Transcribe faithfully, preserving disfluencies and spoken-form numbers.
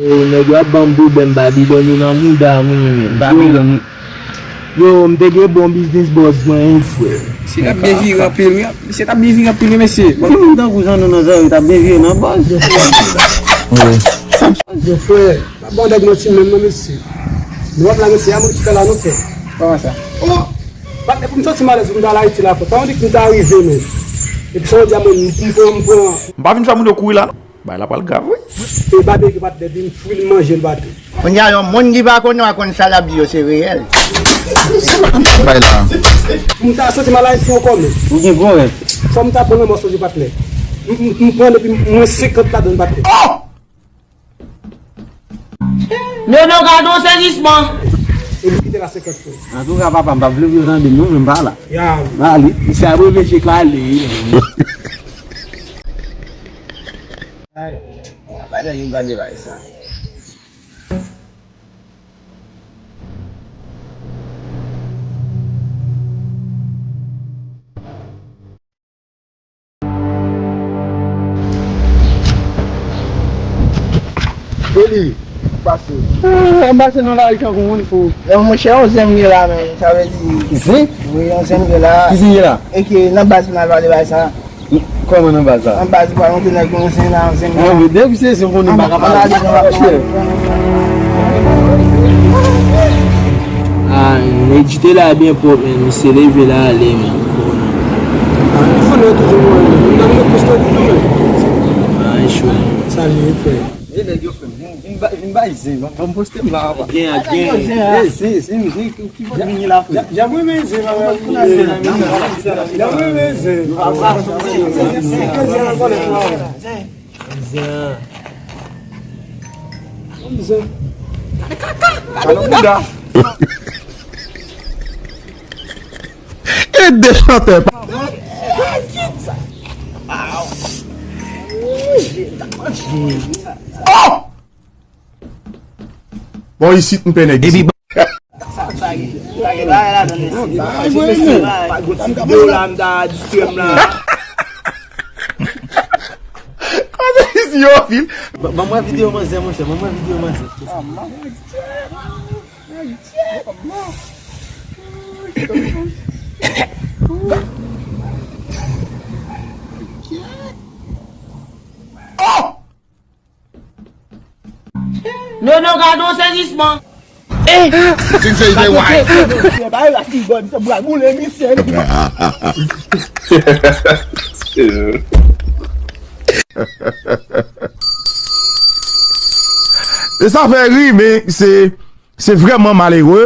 Nèg yo ap ban m pwoblèm, Babilòn yo nan mouda mwen, men. Babilòn. Yo, m te gen bon biznis bòs mwen, wi, frè. Misye t ap byen vire anpil, wi. Misye t ap byen vire anpil, wi, mesye. Moun tankou Jeannot nan zòn yo t ap byen vire nan bòs. Wi. Yo, frè, pa bon nèg manti menm non, mesye. Nou ap la, mesye, a mwen ki fè la, nou fè. Kòman sa? Oh! Patnè, pou m santi m alèz pou m ta al Ayiti la, frè. Pa yon di k m ta rive, men. Epi sa w di a mwen, m pran, m pran. M pa vin fè moun yo kouri la, non. Bagay la pral grav, wi. E pa byen ke patnè, di m fwi l manje l, patnè. Kounye a, yon moun ki pa konnen w a konn sa l ap di yo, se reyèl. Bay la. Pou m ta santi m al Ayiti ankò, men. Ou gen gwo rèv. Fò m ta pran yon mòso di patnè. M, m, m pran depi mwen senkant ladan l, patnè. Oh! Nono, gade yon sezisman. E nou kite la senkant fwa. Antouka, papa, m pa vle pou yo tande m non, men m pa la. Ya. M ale. Se apre mesye k ale. Ay, pa gen yon gade bay sa. Eli, pase. Ah, m pase nan lari tankou moun fou. Yo, monchè, yon zen m gen la, men, sa vle di. Zen? Wi, yon zen m gen la. Ki zen gen la? E ke nan baz m al pale bay sa. Kòman nan baz la? Nan baz, pa yon nèg yon zen la, yon zen la. An, men depi se zen, konnen m pa ka pale. Monchè. Ah, Medjy te la byen pwòp, men misye leve l ale, men. Ah, li konnen toujou mwen. Nan mwen poste li tou, men. Ah, e cho, men. Sa li ye, frè. E nèg yo, frè m, vin, vin ba-, vin bay zen, ban, ban m poste m la, papa. Gen, gen. E zen, zen, zen, ki, ki bò vini la, frè? Jan, jan mwen renmen zen, papa. Jan mwen renmen zen. Zen, zen, zen. Zen. Zen. Gade kaka, gade bouda. E de chantè pa. Oh! Bon, isit m pè nèg isit. Sa, sa gen, sa gen bagay ladan, mesye. Pa gen ti videyo la, m ta distrè m la. Kote isi yo, fil? Ban, ban mwen videyo manzè, monchè, ban mwen videyo manzè. Oh! Nono, gade yon sezisman. Eh! She say they white. Misye bay la ki bon, se bra boule misye. E sa fè ri, men se, se vrèman malere.